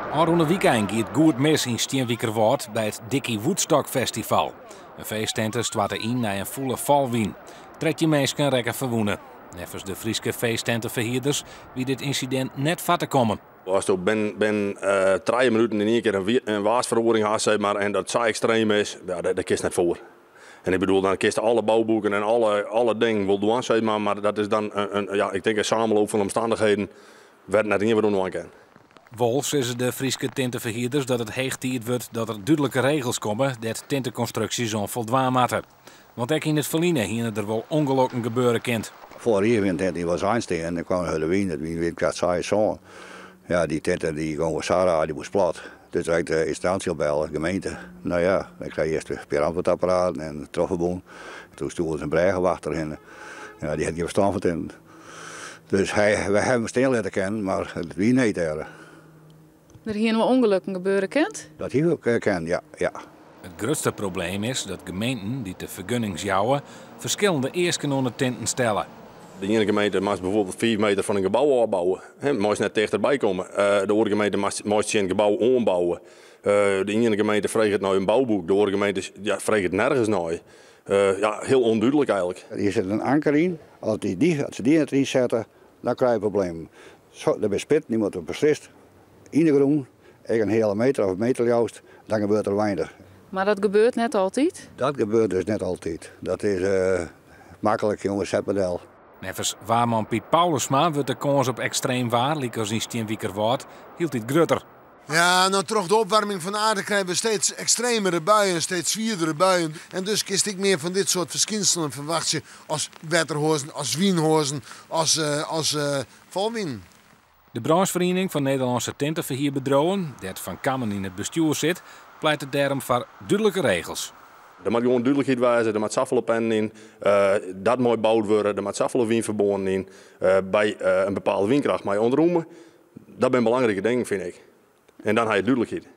Ofrûne wykein gie it goed mis yn Stienwikerwâld by it Dicky Woodstock Festival. In feesttinte stoarte yn nei in fûle falwyn. 13 minsken rekken ferwûne. Neffens de Fryske feesttenteferhierders wie dit ynsidint net foar te kommen. Asto binnen 3 minuten yn ien kear in waarsferoaring hast, sis mar, en dat sa ekstreem is, ja, dêr kinst net foar. En ik bedoel, dan kinst alle bouboeken en alle dingen wol dwaan, sis mar, mar dat is dan in, ja, ik tink in samenloop fan omstannichheden wêr't net ien wat oan dwaan kin. Wol sizze de Fryske tinteferhierders dat it heech tiid wurdt dat der dúdlike regels komme dêr't tintekonstruksjes oan foldwaan moatte. Want ek yn it ferline hiene der wol ûngelokken gebeure kind. Foarich jier wie in tinte dy was einstean en der kwam in hurde wyn, it wie windkracht 6, 7. Ja, dy tinte dy gong wol sa raar, dy moast plat. Dus ik de ynstânsje opbelle, de gemeente. No ja, ik krij earst in pear antwurdapparaten en trochferbûn. Toen stjoerde se in brêgewachter hinne. Ja, dy hat gjin ferstân fan tinten. Dus hy, wy hawwe him stean litte kinnen, mar it wie need dêr. Der hiene wol ûngelokken gebeure kind? Dat hie wol kind, ja, ja. It grutste probleem is dat gemeenten dy't de fergunnings jouwe ferskillende easken oan de tinten stelle. De iene gemeente moast bijvoorbeeld 5 meter fan in gebou ôfbouwe, hè, moast net tichterby komme. De oare gemeente moast tsjin it gebou oanbouwe. De iene gemeente freget nei in bouboek, de oare gemeente, ja, freget nergens nei. Ja, hiel ûndúdlik eigenlik. Hjir sit in anker yn, as se dy net yn sette, dan krije je problemen. Der binne spitten, dy moatte beslist yn de grûn, ek in heale meter of in meter leafst, dan gebeurt der weinich. Mar dat gebeurt net altyd? Dat gebeurt dus net altyd. Dat is maklik, jonges, set mar del. Neffens waarman Piet Paulusma wurdt de kâns op ekstreem waar, lykas yn Stienwikerwâld, hieltyd grutter. Ja, no troch de opwarming fan de aarde krije we steeds ekstremere buien, steeds swierdere buien. En dus kinst ek mear fan dit soart ferskynselen ferwachtsje as wetterhoazen, as wynhoazen, as falwinen. De brânsjferiening fan Nederlânske tinteferhierbedriuwen, dêr't Van Kammen yn it bestjoer sit, pleitet dêrom foar dúdlike regels. Der moat gewoan dúdlikheid wêze, der moat safolle pennen yn, dat mei boud wurde, der moat safolle wynferbânen yn, by in bepaalde wynkracht mei ûntrûme. Dat binne belangrike dingen, fyn ik. En dan ha je dúdlikheid.